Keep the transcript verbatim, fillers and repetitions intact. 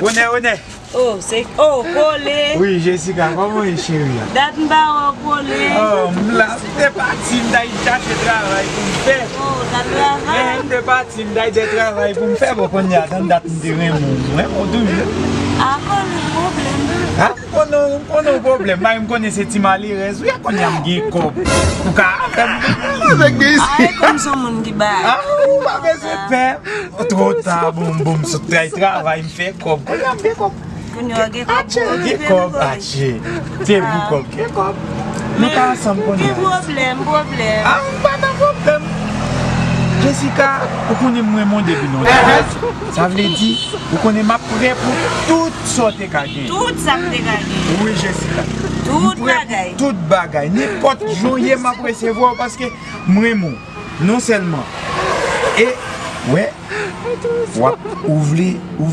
Onè, onè. Oh, se, oh, Kole. Wi, Jessica, kòman w ye, cheri a? Dat m pa wè w, Kole. Oh, m la, m te pati, m t al chache travay pou m fè. Oh, dat travay. M te pati, m t al de travay pou m fè. Bon, kounye a, tann dat m te renmen w, m renmen w toujou. A, Kole, pwoblèm. Ha? M konnen, m konnen w pwoblèm. Mari m konnen se ti malerèz ou ye, kounye a m gen kòb. Ou ka avè m. A, e kòm se yon moun ki bay. Ah, ou pa bezwen pè. Twò ta, bon, bon, m sot al travay, m fè kòb. Kounye a m gen kòb. Kounye a gen kòb pou Gen okipe kòb, m, Kole. atye. Te pou kòb, gen kòb. Nou ka ansanm konnen. Ki pwoblèm, pwoblèm. Ah, m pa nan pwoblèm. Jessica, ou konnen m renmen w depi lontan. Sa vle di, ou konnen m ap prè pou tout sa w te ka gen. Tout sa m te ka gen. Wi, Jessica. Tout M prè bagay. Tout bagay. Nenpòt jan w ye, m ap resevwa w paske m renmen w. Non sèlman. E, wè, w ap, ou vle, ou